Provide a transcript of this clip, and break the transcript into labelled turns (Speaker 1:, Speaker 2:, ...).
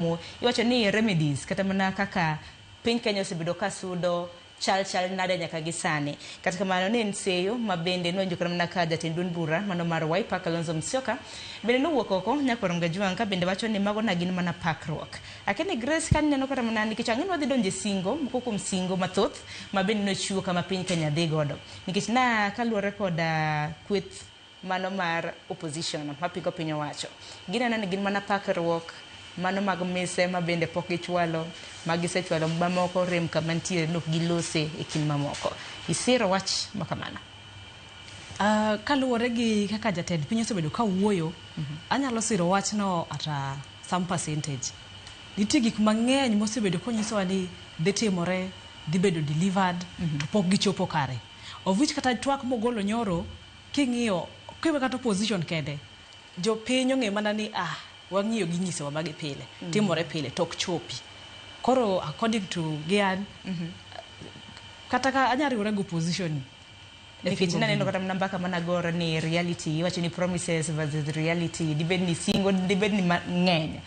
Speaker 1: Iwacho ni remedies kata mana kaka piny Kenya osebedo ka sudo chal chal nade nyaka gi sani. Kata kamano ne en seyo ma bende nowinjo kata mana ka jatend duond bura mano mar Wiper Kalonzo Musyoka bende nowuok oko nyakwar Mgajwang' ka bende wacho ni mago na gin mana pakruok. Akia ni Grace ka nineno kata mana nikech ang'e ni wadhi donjo e singo moko kuom singo mathoth ma bende nochiwo kama piny Kenya dhi godo. Nikech na kaluwore koda kweth mano mar opposition mapingo piny owacho. Gineno ni gin mana pakruok mano mag mise ma bende pok gichwalo, ma gisechwalo mamoko rem kama nitiere ni ok gilose e kind mamoko. Isiro wach ma kamano?
Speaker 2: Kaluwore gi kaka jatend piny osebedo ka wuoyo, anyalo siro wachno at a some percentage. Nitie gik mang'eny mosebedo konyisowa ni dhi timore, dhi bedo delivered, to pok gichopo kare. Of which kata twak mogolo nyoro, king'iyo, kiwe kata opposition kende, jopiny ong'e mana ni ah, wang'iyo gi nyisewa magi pile, timore pile, to ok chopi. Koro according to gi an, kata ka anya riwora gi opposition ni, e
Speaker 1: Nikech
Speaker 2: pingo
Speaker 1: naneno
Speaker 2: gini.
Speaker 1: Kata mana mbaka managore ni reality, iwacho ni promises versus reality, dibed ni singo, dibed ni mang'eny.